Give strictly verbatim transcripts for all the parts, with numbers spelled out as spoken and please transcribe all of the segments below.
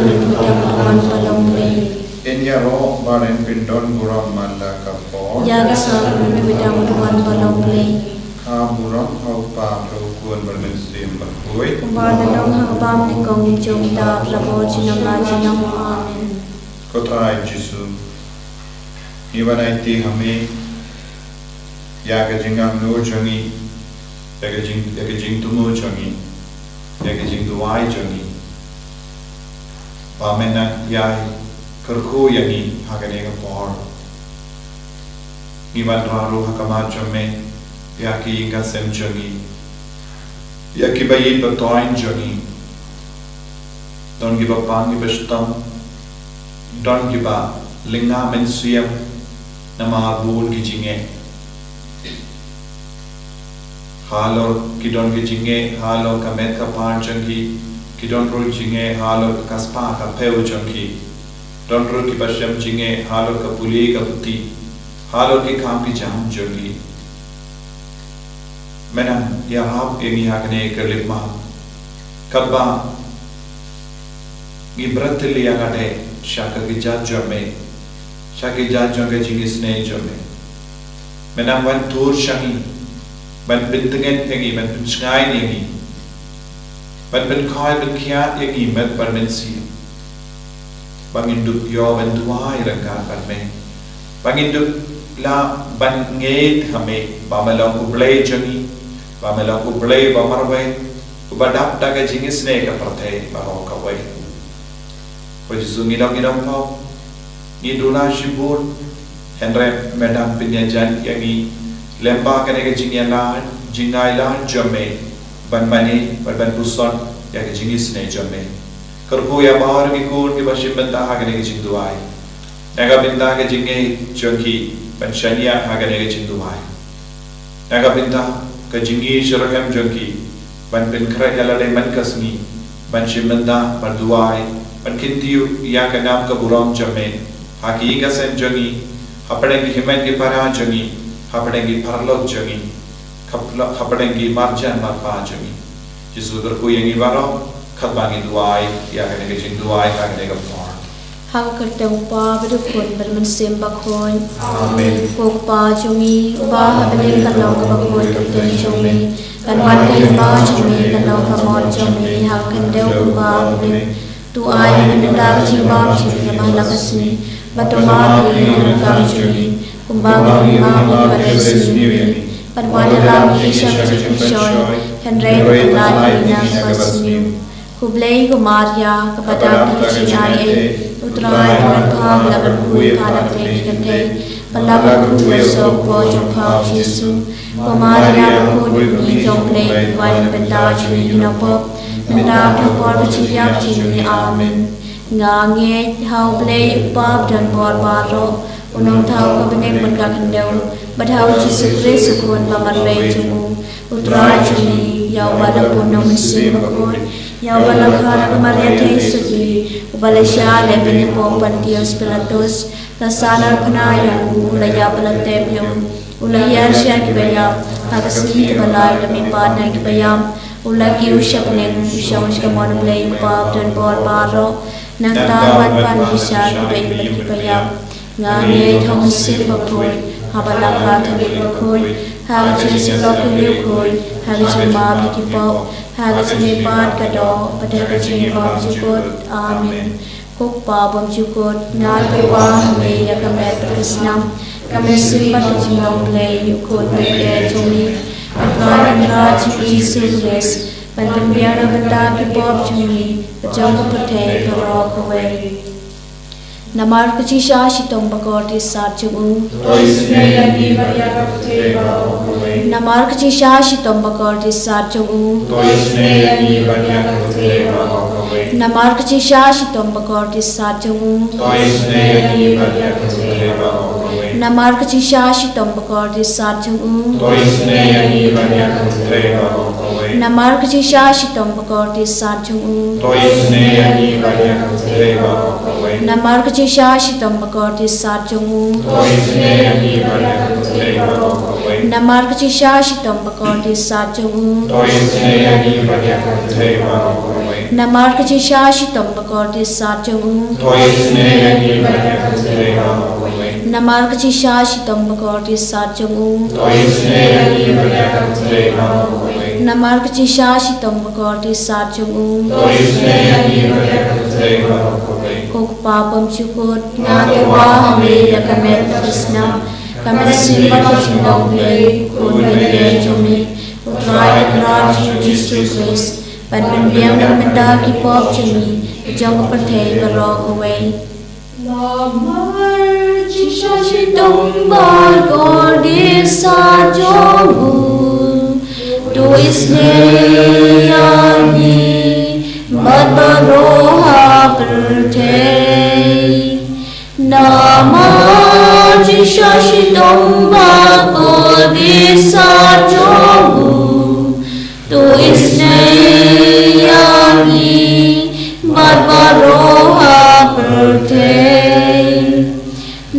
Kynrad ïa u Trai, ba u wan ba long Blei. Ngin ïaroh ba ngin pyndon burom man la ka por. Ïa ka sor u Trai, ba u wan ba long Blei. Khublei burom ha u Kpa, ha u Khun bad ha u Mynsiem Bakhuid. Kumba la long ha kaba nyngkong, junom, mynta bad junom la junom. Amen. Ko Trai Jisu, ngi wan aiti ha me ïa ka jingangnud jong ngi, ïa ka jing, ïa ka jingthmu jong ngi, ïa ka jingduwai jong ngi. Ba men nang ïai kyrkhu ïa ngi ha kane ka por. Ngi wanrah ruh ha khmat jong me ïa ki ïing ki sem jong ngi, ïa kiba ïeit ba toiñ jong ngi. Don kiba pang, kiba shitom, don kiba lynga mynsiem namar bun ki jingeh. Halor ki don ki jingeh halor ka met ka par jong ki, ki don ruh jingeh halor ka spah ka phew jong ki. Don ruh kiba shem jingeh halor ka pule ka puthi, halor ki kam ki jam jong ki. Men nang ïarap ïa ngi ha kane ka lip ma, katba ngi bret tylli ïa lade sha ka kjat jong me, sha ka kjat jong ka jingisynei jong me. Men nang wan tur sha ngi, ban pyntngen ïa ngi, ban pynshngaiñ ïa ngi, ban pynkhoi pynkhiah ïa ngi met bad mynsiem, ba ngin dup ïoh ban duwai ryngkat bad me, ba ngin dup lah ban ngeit ha me ba me long U Blei jong ngi, ba me long U Blei ba marwei, uba dap da ka jingisynei ka pyrthei baroh kawei. Ko Jisu, ngi dang, ngi dang pop, ngi duwai shibun, hynrei me dang pynïajan ïa ngi lem bad kane ka jingïaleh, jingïaleh jong me, ban mane bad ban puson ïa ka jingisynei jong me. Kyrkhu ïa baroh ki khun kiba shim bynta ha kane ka jingduwai, na ka bynta ka jingngeit jong ki ban shaniah ha kane ka jingduwai, na ka bynta ka jingshitrhem jong ki ban pynkhreh ïa lade man ka sngi, ban shim bynta, ban duwai, ban kyntiew ïa ka nam ka burom jong me ha ki ïing ki sem jong ngi, hapdeng ki hynmen ki para jong ngi, hapdeng ki paralok jong ngi, hap-, hapdeng ki marjan marpa jong ngi. Jisu, kyrkhu ïa ngi baroh katba ngi duwai ïa kane ka jingduwai ha kane ka por. Ha ka kyrteng U Kpa bad U Khun bad U Mynsiem Bakhuid. Amen. Ko Kpa jong ngi uba ha bneng, kan long kaba khuid ka kyrteng jong me, kan wan ka hima jong me, kan long ka mon jong me ha ka khyndew kumba ha bneng. To ai ïa ngi mynta ka jingbam jong ngi kaba ha la ka sngi, bad to map ïa ngi ki kam jong ngi, kumba ngi map ïa kiba ri sniew ïa ngi. Bad wat ïalam ngi sha ka jingpynshoi, hynrei to pyllait ngi na kaba sniew. Khublei ko Maria, kaba dap da ka jingai ei, U Trai u don bad pha, la kyrkhu ïa pha na pdeng ki kynthei, bad la kyrkhu ïa u soh u kpoh jong pha U Jisu. Ko Maria, ka khuid jong U Blei, pynban pynban jong ngi ki nongpop, mynta bad ha ka por ka jingïap jong ngi. Amen. Nga ngeit ha U Blei U Kpa badonbor baroh, U Nongthaw ka bneng bad ka khyndew, bad ha U Jisu Khrist U Khun ba marwei jong u, U Trai jong ngi, ïa uba la bun na U Mynsiem Bakhuid, ïa uba la kha na ka Maria theisotti, uba la shah lehbeiñ hapoh Pontius Pilatus, la sahnarphna ïa u, u la ïap bad la tep ïa u, u la hiar sha kiba ïap, ha ka sngi kaba lai u la mihpat na kiba ïap, u la kiew sha bneng, u shong sha ka mon U Blei U Kpa badonbor baroh. Nangta un wan pan bishar kiba im bad kiba ïap. Nga ngeit ha U Mynsiem Bakhuid, haba la kha Trinity Bakhuid, ha ka jingïasyllok kylliewkhuid, ha ka jingmap ïa ki pop, ha ka jingmihpat ka doh, bad ha ka jingim bymjukut. Amen. Ko Kpa bymjukut, nga tyrwa ha me ïa ka met bad ka snam, ka mynsiem bad ka jinglong Blei, U Khun ba ïeit jong me, U Trai Kynrad jong ngi U Jisu Khrist, ban pynbiang na ka bynta ki pop jong ngi bad jong ka pyrthei baroh kawei. Namar ka jingshah shitom bakordit sat jong u. To isynei ïa ngi bad ïa ka pyrthei baroh kawei. Namar ka jingshah shitom bakordit sat jong u. To isynei ïa ngi bad ïa ka pyrthei baroh kawei. Namar ka jingshah shitom bakordit sat jong u. To isynei ïa ngi bad ïa ka pyrthei baroh kawei. Namar ka jingshisha shitom bakordit sat jong u. To isynei ïa ngi ban ïa ka pyrthei baroh kawei. Namar ka jingshisha shitom bakordit sat jong u. To isynei ïa ngi ban ïa ka pyrthei baroh kawei. Namar ka jingshisha shitom bakordit sat jong u. To isynei ïa ngi ban ïa ka pyrthei baroh kawei. Namar ka jingshisha shitom bakordit sat jong u. To isynei ïa ngi ban ïa ka pyrthei baroh kawei. Namar ka jingshisha shitom bakordit sat jong u. To isynei ïa ngi ban ïa ka pyrthei baroh kawei. Namar ka jingshisha shitom bakordit sat jong u. To isynei ïa ngi ban ïa ka pyrthei baroh kawei. Namar ka jingshisha shitom bakordit sat jong u. To isynei ïa ngi ban ïa ka pyrthei baroh kawei. Ko Kpa bymjukut, nga tyrwa ha me ïa ka met bad ka snam. Ka mynsiem bad ka jinglong Blei, U Khun baieit jong me. U Trai Kynrad jong ngi Jisu Khrist, ban pynbiang na ka bynta ki pop jong ngi, jong ka pyrthei baroh kawei. Namar ka jingshisha shitom bakordit sat jong u. To isynei ïa ngi bad baroh ha pyrthei. Namar ka jingshisha shitom bakordit sat jong u. To isynei ïa ngi bad baroh ha pyrthei.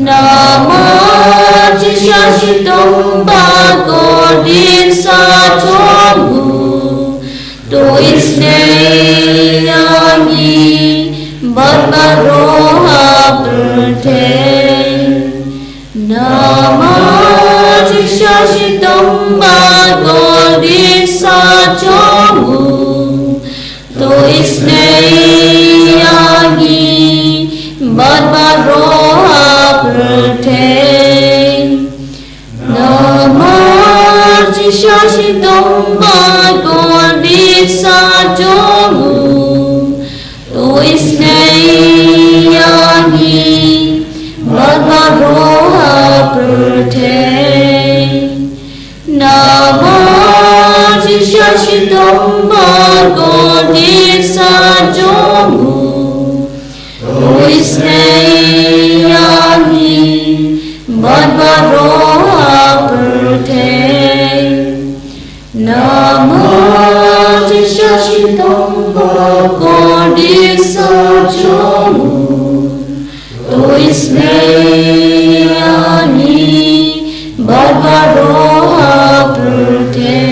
Namar ka jingshisha shitom bakordit sat jong u. To isynei ïa ngi bad baroh ha pyrthei. Namar ka jingshisha shitom bakordit sat jong u. To isynei ïa ngi bad baroh ha pyrthei. Namar ka jingshisha shitom bakordit sat jong u. To isynei ïa ngi bad baroh ha pyrthei. Namar ka jingshisha shitom bakordit sat jong u. To isynei ïa ngi bad baroh ha pyrthei. Namar ka jingshisha shitom bakordit sat jong u. To isynei ïa ngi bad baroh ha pyrthei.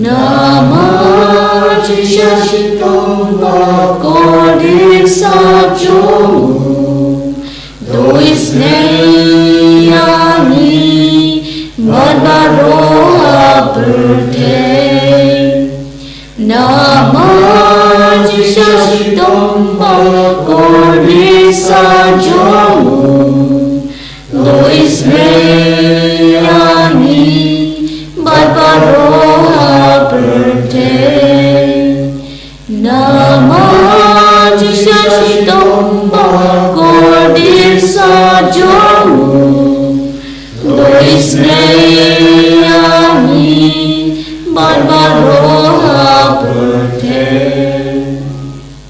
Namar ka jingshisha shitom bakordit sat jong u. To isynei ïa ngi bad baroh ha pyrthei. Namar ka jingshisha shitom bakordit sat jong u. To isynei ïa ngi bad baroh ha pyrthei. Namar ka jingshisha shitom bakordit sat jong u. To isynei ïa ngi bad baroh ha pyrthei.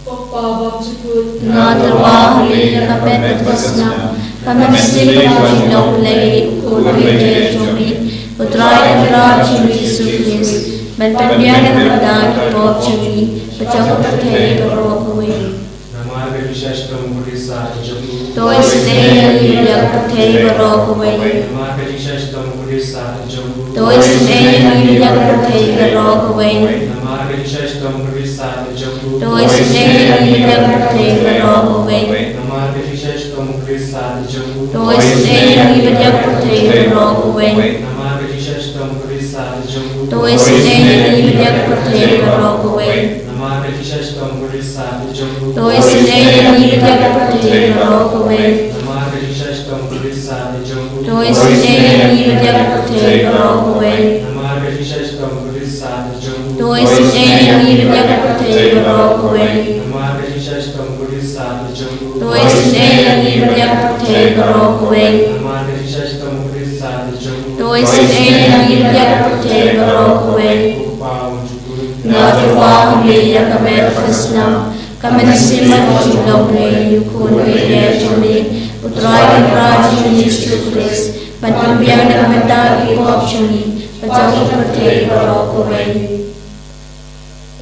Ko Kpa bymjukut, nga tyrwa ha me ïa ka met bad ka snam. Ka mynsiem bad ka jinglong Blei, U Khun baieit jong me. U Trai Kynrad jong ngi Jisu Khrist, ban pynbiang na ka bynta ki pop jong ngi bad jong ka pyrthei baroh kawei. Namar ka jingshisha shitom bakordit sat jong u. To isynei ïa ngi bad ïa ka pyrthei baroh kawei. Namar ka jingshisha shitom bakordit sat jong u. To isynei ïa ngi bad ïa ka pyrthei baroh kawei. Namar ka jingshisha shitom bakordit sat jong u. To isynei ïa ngi bad ïa ka pyrthei baroh kawei. Namar ka jingshisha shitom bakordit sat jong u. To isynei ïa ngi bad ïa ka pyrthei baroh kawei. Namar ka jingshisha shitom bakordit sat jong u. To isynei ïa ngi bad ïa ka pyrthei baroh kawei. Namar ka jingshisha shitom bakordit sat jong u. To isynei ïa ngi bad ïa ka pyrthei baroh kawei. Namar ka jingshisha shitom bakordit sat jong u. To isynei ïa ngi bad ïa ka pyrthei baroh kawei. Namar ka jingshisha shitom bakordit sat jong u. To isynei ïa ngi bad ïa ka pyrthei baroh kawei. Namar ka jingshisha shitom bakordit sat jong u. To isynei ïa ngi bad ïa ka pyrthei baroh kawei. Namar ka jingshisha shitom bakordit sat jong u. To isynei ïa ngi bad ïa ka pyrthei baroh kawei. Ko Kpa bymjukut, nga tyrwa ha me ïa ka met bad ka snam. Ka mynsiem bad ka jinglong Blei, U Khun baieit jong me. U Trai Kynrad jong ngi Jisu Khrist, ban pynbiang na ka bynta ki pop jong ngi bad jong ka pyrthei baroh kawei.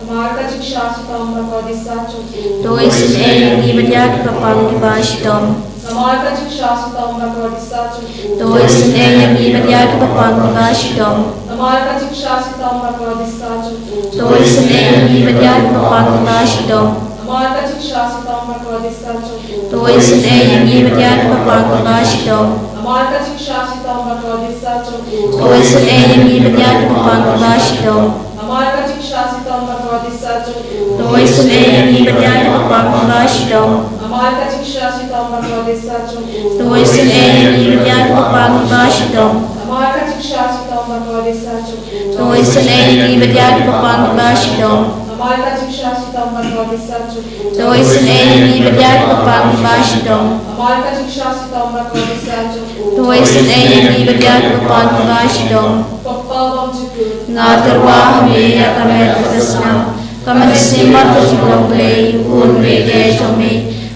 Namar ka jingshah shitom bakordit sah jong u, to isynei ïa ngi bad ïa kiba pang kiba shitom. Namar ka jingshah shitom bakordit sah jong u, to isynei ïa ngi bad ïa kiba pang kiba shitom. Namar ka jingshah shitom bakordit sah jong u, to isynei ïa ngi bad ïa kiba pang kiba shitom. Namar ka jingshah shitom bakordit sah jong u, to isynei ïa ngi bad ïa kiba pang kiba shitom. Namar ka jingshah shitom bakordit sah jong u, to isynei ïa ngi bad ïa kiba pang kiba shitom. Namar ka jingshah shitom bakordit sah jong u, to isynei ïa ngi bad ïa kiba pang kiba shitom. Namar ka jingshah shitom bakordit sah jong u, to isynei ïa ngi bad ïa kiba pang kiba shitom. Namar ka jingshah shitom bakordit sah jong u, to isynei ïa ngi bad ïa kiba pang kiba shitom. Namar ka jingshah shitom bakordit sah jong u, to isynei ïa ngi bad ïa kiba pang kiba shitom. Namar ka jingshah shitom bakordit sah jong u, to isynei ïa ngi bad ïa kiba pang kiba shitom. Ko Kpa bymjukut, nga tyrwa ha me ïa ka met bad ka snem, ka mynsiem bad ka jinglong Blei, u Khun baieit jong me,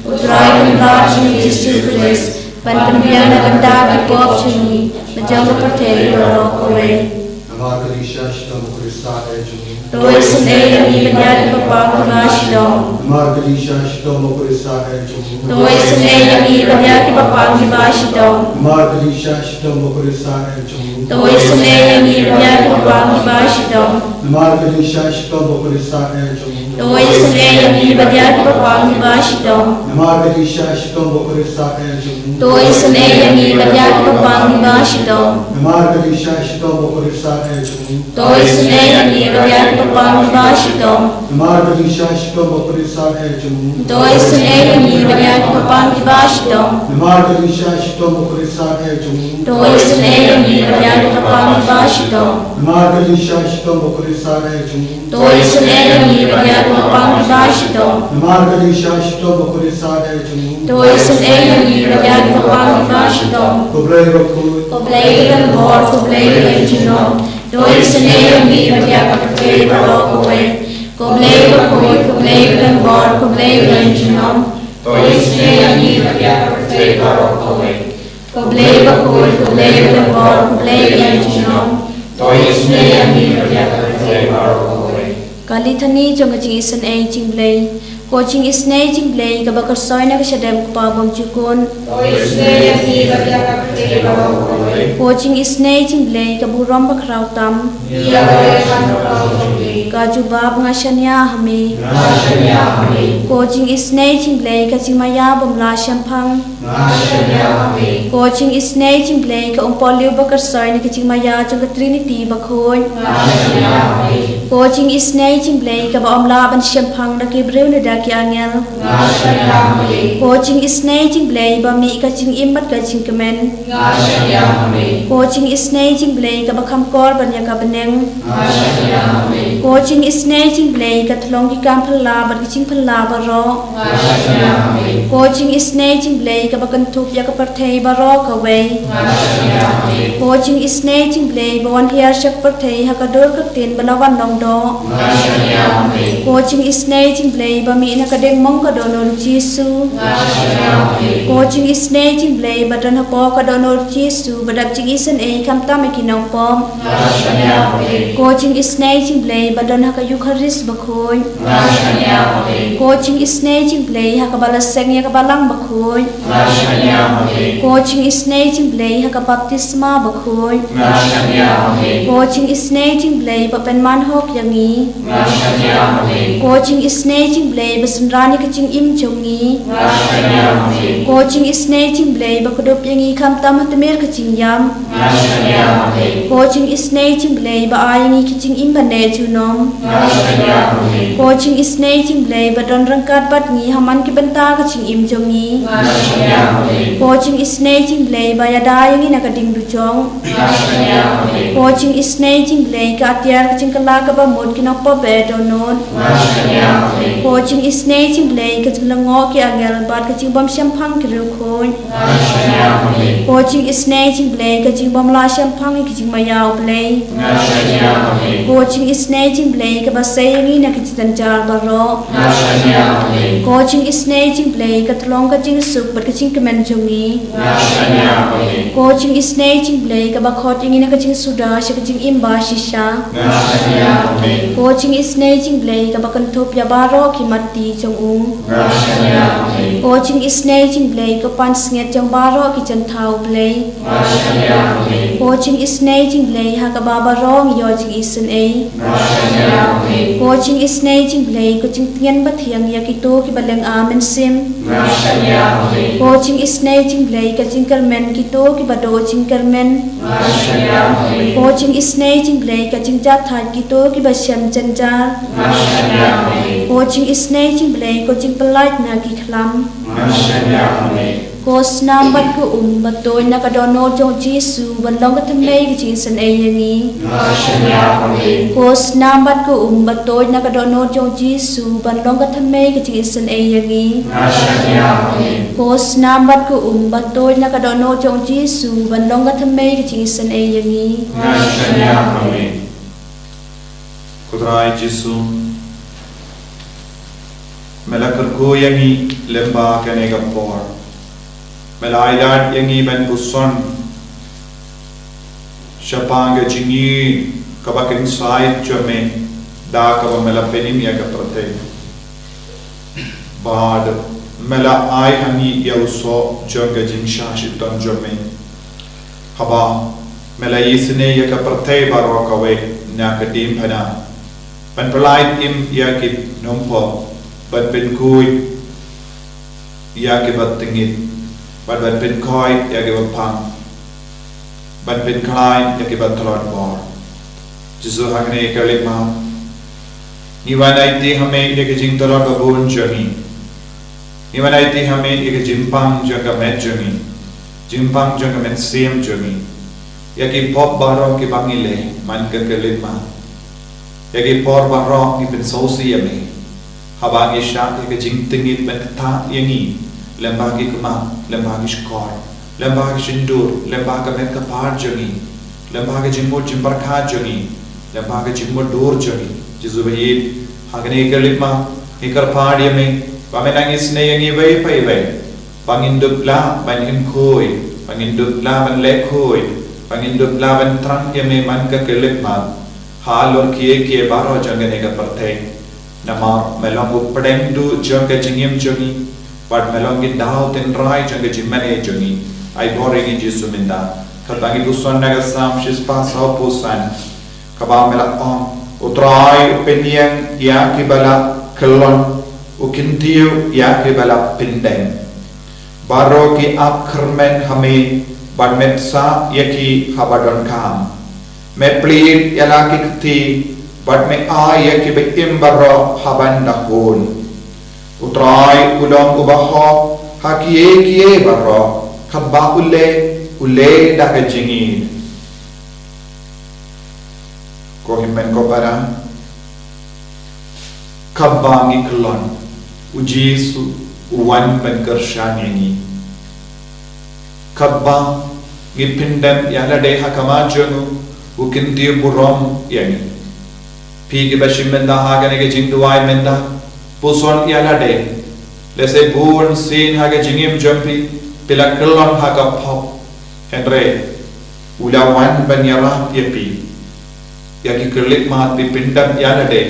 U Trai Kynrad jong ngi Jisu Khrist, ban pynbiang na ka bynta ki pop jong ngi bad jong ka pyrthei baroh kawei. Namar ka jingshah shitom bakordit sah eh jong u, to isynei ïa ngi bad ïa kiba pang kiba shitom. Namar ka jingshah shitom bakordit sah eh jong u, to isynei ïa ngi bad ïa kiba pang kiba shitom. Namar ka jingshah shitom bakordit sah eh jong u, to isynei ïa ngi bad ïa kiba pang kiba shitom. Namar ka jingshah shitom bakordit sah eh jong u, to isynei ïa ngi bad ïa kiba pang kiba shitom. Namar ka jingshah shitom bakordit sah eh jong u, to isynei ïa ngi bad ïa kiba pang kiba shitom. Namar ka jingshah shitom bakordit sah eh jong u, to isynei ïa ngi bad ïa kiba pang kiba shitom. Namar ka jingshah shitom bakordit sah eh jong u, to isynei ïa ngi bad ïa kiba pang kiba shitom. Namar ka jingshah shitom bakordit sah eh jong u, to isynei ïa ngi bad ïa kiba pang kiba shitom. Namar ka jingshah shitom bakordit sah eh jong u, to isynei ïa ngi bad ïa kiba pang kiba shitom. Namar ka jingshah shitom bakordit sah eh jong u, to isynei ïa ngi bad ïa kiba pang kiba shitom. Ko Blei bakhuid, ko Blei badonbor, ko Blei badon junom, to isynei ïa ngi bad ïa ka pyrthei baroh kawei. Ko Blei bakhuid, ko Blei badonbor, ko Blei badon junom, to isynei ïa ngi bad ïa ka pyrthei baroh kawei. Ko Blei bakhuid, ko Blei badonbor, ko Blei badon junom, to isynei ïa ngi bad ïa ka pyrthei baroh kawei. Ka Lithani jong ka jingisynei jingblei. Ko jingisynei jingblei kaba kyrsoi na ka shadem u Kpa bymjukut, to isynei ïa ngi bad ïa ka pyrthei baroh kawei. Ko jingisynei jingblei ka burom bakhraw tam, ïa ka jingkyrkhu jong ngi. Ka jubab: Nga shaniah ha me. Nga shaniah ha me. Ko jingisynei jingblei ka jingmaïa bymlah shemphang. Nga shaniah ha me. Ko jingisynei jingblei ka umpohliew bakyrsoi na ka jingmaïa jong ka Trinity bakhuid. Nga shaniah ha me. Ko jingisynei jingblei kaba ym lah ban shemphang da ki briew ne da ki angel. Nga shaniah ha me. Ko jingisynei jingblei ba mih ka jingim bad ka jingkmen. Nga shaniah ha me. Ko jingisynei jingblei kaba kham kor ban ïa ka bneng. Nga shaniah ha me. Ko jingisynei jingblei ka tyllong ki kam phylla bad ki jingphylla baroh. Nga shaniah ha me. Ko jingisynei jingblei kaba kynthup ïa ka pyrthei baroh kawei. Nga shaniah ha me. Ko jingisynei jingblei ba wan hiar sha ka pyrthei ha ka dur ka ktien ba la wan long doh. Nga shaniah ha me. Ko jingisynei jingblei ba mih na ka diengmong ka dohnud u Jisu. Nga shaniah ha me. Ko jingisynei jingblei ba don hapoh ka dohnud u Jisu ba dap jingisynei khamtam ïa ki nongpop. Nga shaniah ha me. Ko jingisynei jingblei ba don ha ka Eukharist bakhuid. Nga shaniah ha me. Ko jingisynei jingblei ha kaba la seng ïa ka Balang bakhuid. Nga shaniah ha me. Ko jingisynei jingblei ha ka baptisma bakhuid. Nga shaniah ha me. Ko jingisynei jingblei ba pynman hok ïa ngi. Nga shaniah ha me. Ko jingisynei jingblei ba synran ïa ka jingim jong ngi. Nga shaniah ha me. Ko jingisynei jingblei ba kdup ïa ngi khamtam ha tmier ka jingïap. Nga shaniah ha me. Ko jingisynei jingblei ba ai ïa ngi ki jingim ban neh junom. Nga shaniah ha me. Ko jingisynei jingblei ba don ryngkat bad ngi ha man ki bynta ka jingim jong ngi. Nga shaniah ha me. Ko jingisynei jingblei ba ïada ïa ngi na ka ding dujok. Nga shaniah ha me. Ko jingisynei jong U Blei, ka atiar ka jingkylla kaba mut, ki nongpop ba dohnud. Nga shaniah ha me. Ko jingisynei jong U Blei, ka jinglyngngoh ki angel bad ka jingbym shemphang ki riewkhuid. Nga shaniah ha me. Ko jingisynei jong U Blei, ka jingbym lah shemphang ïa ki jingmaïa U Blei. Nga shaniah ha me. Ko jingisynei jong U Blei, kaba sei ïa ngi na ki jingtynjar baroh. Nga shaniah ha me. Ko jingisynei jong U Blei, ka tyllong ka jingsuk bad ka jingkmen jong ngi. Nga shaniah ha me. Ko jingisynei jong U Blei, kaba khot ïa ngi na ka jingsuda sha ka jingim ba shisha. Nga shaniah ha me. Ko jingisynei jong U Blei, kaba kynthup ïa baroh ki matti jong u. Nga shaniah ha me. Ko jingisynei jong U Blei, ka pansngiat jong baroh ki jingthaw U Blei. Nga shaniah ha me. Ko jingisynei jong U Blei, ha kaba baroh ngi ïoh jingisynei. Nga shaniah ha me. Ko jingisynei jong U Blei, ko jingtngen bathiang ïa kito kiba lynga mynsiem. Nga shaniah ha me. Ko jingisynei jong U Blei, ka jingkyrmen kito kiba duh jingkyrmen. Nga shaniah ha me. Ko jingisynei jong U Blei, ka jingjahthait kito kiba shem jynjar. Nga shaniah ha me. Ko jingisynei jong U Blei, ko jingpyllait na ki khlam. Nga shaniah ha me. Ko snam bad ko um ba tuid na ka dohnud jong U Jisu ban long ka thymmei ka jingisynei ïa ngi. Nga shaniah ha me. Ko snam bad ko um ba tuid na ka dohnud jong U Jisu ban long ka thymmei ka jingisynei ïa ngi. Nga shaniah ha me. Ko snam bad ko um ba tuid na ka dohnud jong U Jisu ban long ka thymmei ka jingisynei ïa ngi. Nga shaniah ha me. Ko Trai Jisu, me la kyrkhu ïa ngi lyngba kane ka por. Me la ailad ïa ngi ban puson shaphang ka jingïeit kaba kynsait jong me, da kaba me la pynim ïa ka pyrthei. Bad me la ai ha ngi ïa u soh jong ka jingshah shitom jong me, haba me la isynei ïa ka pyrthei baroh kawei na ka diengphna, ban pyllait im ïa ki nongpop, ban pynkhuid ïa kiba tyngit, bad ban pynkhoi ïa kiba phang, ban pynkhlaiñ ïa kiba tlot bor. Jisu, ha kane ka khyllipmat ngi wan aiti ha me ïa ka jingtlot ba bun jong ngi. Ngi wan aiti ha me ïa ka jingpang jong ka met jong ngi, jingpang jong ka mynsiem jong ngi, ïa ki pop baroh kiba ngi leh man ka khyllipmat. Ïa ki por baroh ngi pynsngewsih ïa me, haba ngi shah ïa ka jingtyngit ban ktah ïa ngi lyngba ki khmat, lyngba ki shkor, lyngba ki shyntur, lyngba ka met ka phad jong ngi, lyngba ka jingmut jingpyrkhat jong ngi, lyngba ka jingmutdur jong ngi. Jisu ba ïeit, ha kane ka khyllipmat ngi kyrpad ïa me ba men nang isynei ïa ngi iwei pa iwei, ba ngin dup lah ban im khuid, ba ngin dup lah ban leh khuid, ba ngin dup lah ban thrang ïa me man ka khyllipmat halor kiei kiei baroh jong kane ka pyrthei. Namar me long u pdeng duh jong ka jingim jong ngi, bad me long ki daw tynrai jong ka jingmane jong ngi. Ai bor ïa ngi Jisu mynta, katba ngi puson na ka Salm shispah sawphew san, kaba me la ong, U Trai u pynïeng ïa kiba la kyllon, u kyntiew ïa kiba la pyndem. Baroh ki ap kyrmen ha me, bad me sah ïa ki haba donkam. Me plie ïa la ki kti, bad me ai ïa kiba im baroh haban da hun. U Trai u long uba hok ha kiei kiei baroh, katba u leh, u leh da ka jingïeit. Ko hynmen ko para, katba ngi kyllon, U Jisu u wan ban kyrshan ïa ngi. Katba ngi pyndem ïa lade ha khmat jong u, u kyntiew burom ïa ngi. Phi kiba shim mynta ha kane ka jingduwai mynta, puson ïa lade. Lehse bun sien ha ka jingim jong phi, phi la kyllon ha ka pop. Hynrei u la wan ban ïarap ïa phi. Ïa ki khyllipmat phi pyndem ïa lade,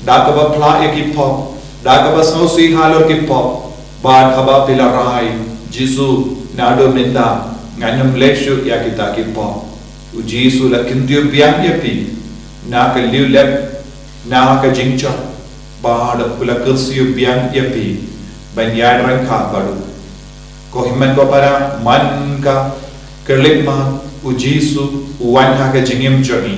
da kaba phla ïa ki pop, da kaba sngewsih halor ki pop. Bad haba phi la rai, Jisu, naduh mynta ngan ym leh shuh ïa kita ki pop, U Jisu la kyntiew biang ïa phi na ka liulep, na ka jingjop, bad u la kyrsiew biang ïa phi ban ïaid ryngkat bad u. Ko hynmen ko para, man ka khyllipmat, U Jisu u wan ha ka jingim jong ngi.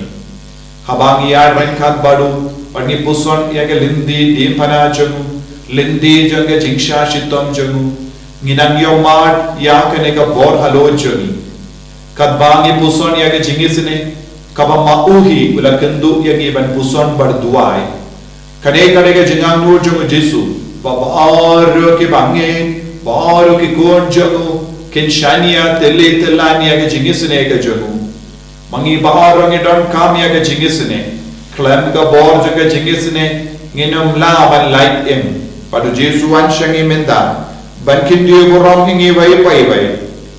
Haba ngi ïaid ryngkat bad u, bad ngi puson ïa ka lynti diengphna jong u, lynti jong ka jingshah shitom jong u, ngi nang ïohmad ïa kane ka bor halor jong ngi. Katba ngi puson ïa ka jingisynei, kaba ma u hi u la kynduh ïa ngi ban puson bad duwai. Kane ka dei ka jingangnud jong u Jisu, ba baroh kiba ngeit, baroh ki khun jong u, kin shaniah tylli tyllan ïa ka jingisynei ka jong u. Ma ngi baroh ngi donkam ïa ka jingisynei. Khlem ka bor jong ka jingisynei, ngin ym lah ban lait im. Bad u Jisu u wan sha ngi mynta ban kyntiew burom ïa ngi iwei pa iwei.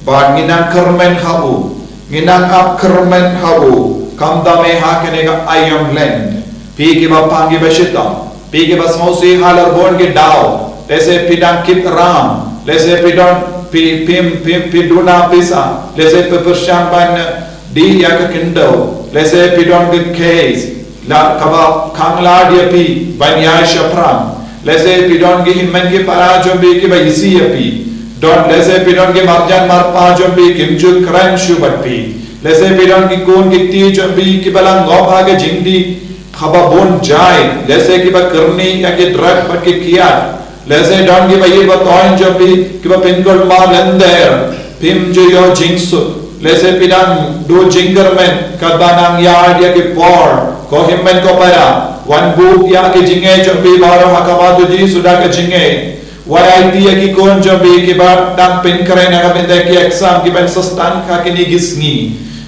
Bad ngin nang kyrmen ha u, ngin nang ap kyrmen ha u. Khamtam eh ha kane ka aïom lent. Phi kiba pang kiba shitom, phi kiba sngewsih halor bun ki daw, lehse phi dang kit ram, lehse phi don, phi, phim, phim, phi duna pisa, lehse phi pyrshang ban dih ïa ka khyndew, lehse phi don ka case la kaba khang lad ïa phi ban ïaishaphrang, lehse phi don ki hynmen ki para jong phi kiba isih ïa phi, don, lehse phi don ki marjan marpa jong phi kim ju kren shuh bad phi, lehse phi don ki khun ki kti jong phi kiba la ngop ha ka jingdih kaba bun jait, lehse kiba kyrni ïa ki drug bad ki kiad, lehse don kiba ïeit ba thoiñ jong phi kiba pynkulmar lynter, phim ju ïoh jingsuk, lehse phi dang duh jingkyrmen katba nang ïaid ïa ki por. Ko hynmen ko para, wan buh ïa ki jingngeit jong phi baroh ha khmat u Jisu da ka jingngeit. Wat aiti ïa ki khun jong phi kiba dang pynkhreh na ka bynta ki exam kiban sa sdang ha kine ki sngi.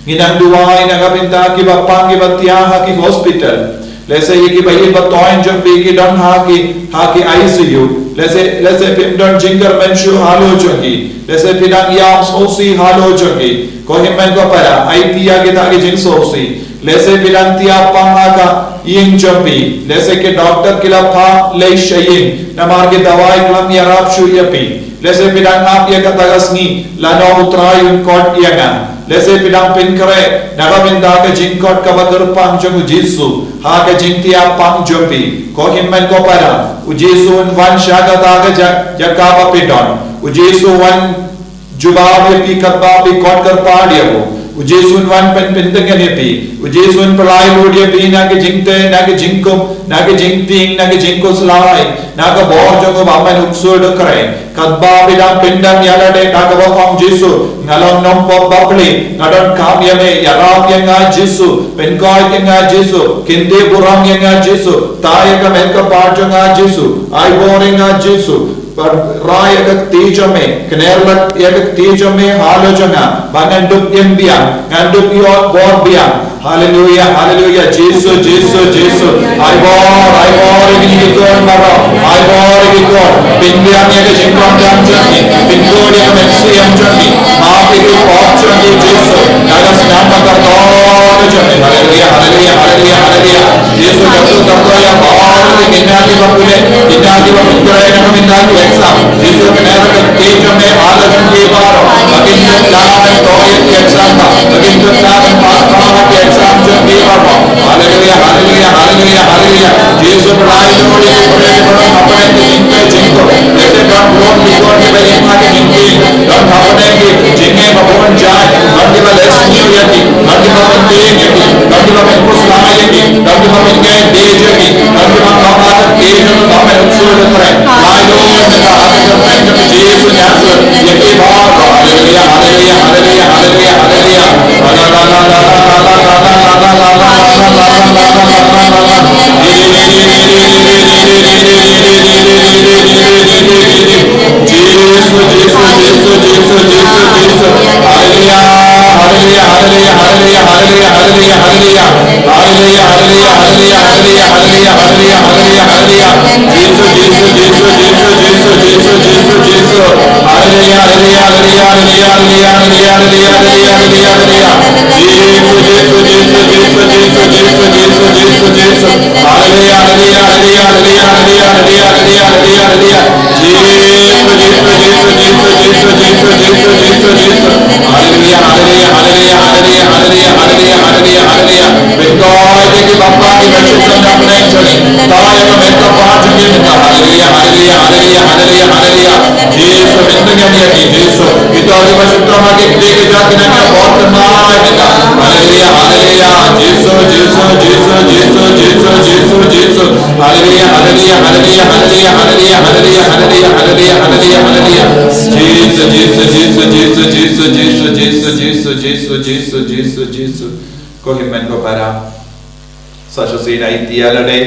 Ngin nang duwai na ka bynta kiba pang kiba thiah ha ki hospital. Lehse ïa kiba ïeit ba thoiñ jong phi ki don ha ki, ha ki I C U. Lehse, lehse phim don jingkyrmen shuh halor jong ki. Lehse phi dang ïam sngewsih halor jong ki. Ko hynmen ko para, aiti ïa kita ki jingsngewsih. Lehse phi dang thiah pang ha ka ïing jong phi. Lehse ki doktor ki la phah leit sha ïing namar ki dawai khlem ïarap shuh ïa phi. Lehse phi dang ap ïa kata ka sngi, lano U Trai un khot ïa nga. Lehse phi dang pynkhreh na ka bynta ka jingkhot kaba kyrpang jong u Jisu ha ka jingthiah pang jong phi. Ko hynmen ko para, u Jisu un wan sha kata ka ja-, jaka ba phi don. U Jisu un wan jubab ïa phi katba phi khot kyrpad ïa u. U Jisu un wan pyn-, pyntngen ïa phi. U Jisu un pynlait lut ïa phi na ka jingteh, na ka jingkup, na ka jingtieng, na ka jingkhuslai, na ka bor jong u Bamon Uksul Dukhreh. Katba phi dang pyndem ïa lade, da kaba ong Jisu, nga long nongpop bapli, nga donkam ïa me, ïarap ïa nga Jisu, pynkoit ïa nga Jisu, kyntiew burom ïa nga Jisu, tai ïa ka met ka phad jong nga Jisu, ai bor ïa nga Jisu. Rai ïa ka kti jong me, kner ïa ka kti jong me halor jong nga, ba ngan dup im biang, ngan dup ïoh bor biang. Haleluia, haleluia. Jisu, Jisu, Jisu. Ai bor, ai bor ïa kine ki khun baroh. Ai bor ïa ki khun. Pynbiang ïa ka jingpyndonkam jong ki. Pynkup ïa ka mynsiem jong ki. Map ïa ki pop jong ki Jisu. Ka snam ka kyrtong jong ki. Haleluia, haleluia, haleluia, haleluia. Jisu, jatu jatu ïa bor ïa kine kiba pule, kine kiba pule na ka bynta ki exam. Jisu, kner ïa ka kti jong me halor jong ki baroh. Ba kin dup lah ban thoh ïa ki exam ba, ba kin dup lah ban pass pass ïa ki exam jong ki baroh. Haleluia, haleluia, haleluia, haleluia. Jisu, pynlait lut ïa ki briew kiba don hapdeng ka jingpynjot jingkut. Lehse don bun ki khun kiba im ha ka jingpynjot, don hapdeng ki jingeh ba bun jait, don kiba leh sniew ïa ki, don kiba pyntieng ïa ki, don kiba pynpynshlur ïa ki, don kiba pynngeit ïa ki, don kiba kyrpad ïa ki, don kiba pynpynshlur ïa ki. Lai lut ïa ka ha ka kyrteng jong Jisu Nazareth ïa ki baroh. Haleluia, haleluia, haleluia, haleluia, haleluia. Jisu, Jisu, Jisu, Jisu, Jisu, Jisu. Haleluia, haleluia, haleluia, haleluia, haleluia, haleluia, haleluia. Haleluia, haleluia, haleluia, haleluia, haleluia, haleluia, haleluia, haleluia. Jisu, Jisu, Jisu, Jisu, Jisu, Jisu, Jisu, Jisu. Haleluia, haleluia, haleluia, haleluia, haleluia, haleluia, haleluia, haleluia, haleluia. Jisu, Jisu, Jisu, Jisu, Jisu, Jisu, Jisu, Jisu. Haleluia, haleluia, haleluia, haleluia, haleluia, haleluia, haleluia, haleluia. Jisu, Jisu, Jisu, Jisu, Jisu, Jisu, Jisu, Jisu. Haleluia, haleluia, haleluia, haleluia, haleluia, haleluia, haleluia, haleluia. Pynkoit ïa ki bapli kiba shah shnong na pdeng jong ngi. Thaw ïa ka met ka phad jong ki mynta. Haleluia, haleluia, haleluia, haleluia, haleluia. Jisu, pynpynim ïa ki, Jisu. Kito kiba shah shnong ha ki kti ki jait ki nang ïa bor thymmai mynta. Haleluia, haleluia. Jisu, Jisu, Jisu, Jisu, Jisu, Jisu, Jisu. Haleluia, haleluia, haleluia, haleluia, haleluia, haleluia, haleluia, haleluia, haleluia, haleluia. Jisu, Jisu, Jisu, Jisu, Jisu, Jisu, Jisu. Jisu, Jisu, Jisu, Jisu, Jisu, Jisu. Ko hynmen ko para. Sa shisien ïa phi ïa lade,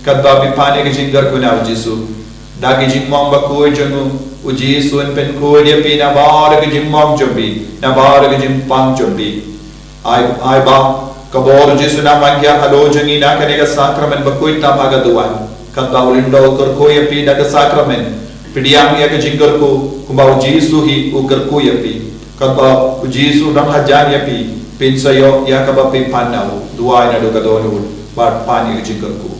katba phi pan ïa ka jingkyrkhu na u Jisu. Da ka jingmong bakhuid jong u, u Jisu un pynkhuid ïa phi na baroh ka jingmong jong phi, na baroh ka jingpang jong phi. Ai, ai ba, ka bor u Jisu un nang mangkhiah halor jong ngi na kane ka sakramen bakhuid tam ha ka duwan. Katba u lyngdoh u kyrkhu ïa phi da ka sakramen. Pdiang ïa ka jingkyrkhu, kumba u Jisu hi u kyrkhu ïa phi. Katba u Jisu u don hajan ïa phi, phin sa ïoh ïa kaba phi pan na u, duwai naduh ka dohnud, bad pan ïa ka jingkyrkhu.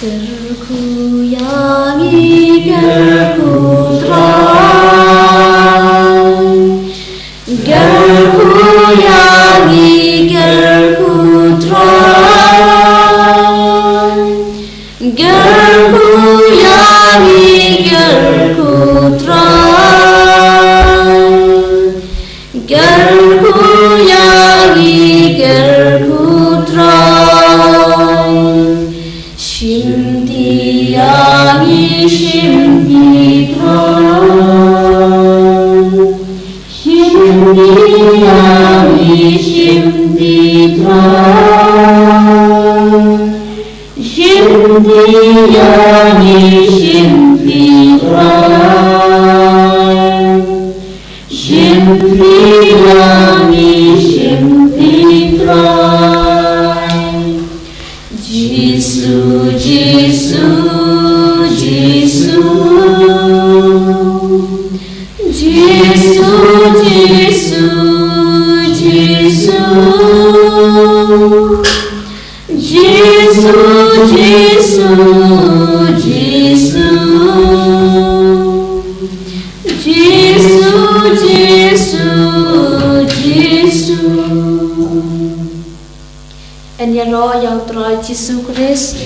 Kyrkhu ïa ngi, kyrkhu Trai. Kyrkhu ïa ngi, kyrkhu Trai. Kyrkhu ïa ngi, kyrkhu Trai. Kyrkhu ïa ngi, kyrkhu Trai. Shim ti ïa ngi, shim ti Trai. Shim ti ïa ngi, shim ti Trai. Shim ti ïa ngi, shim ti Trai. Shim ti ïa ngi, shim ti Trai. Jisu, Jisu, Jisu. Jisu, Jisu, Jisu. Jisu, Jisu, Jisu. Jisu, Jisu, Jisu. Yn ïaroh ïa u Trai Jisu Khrist.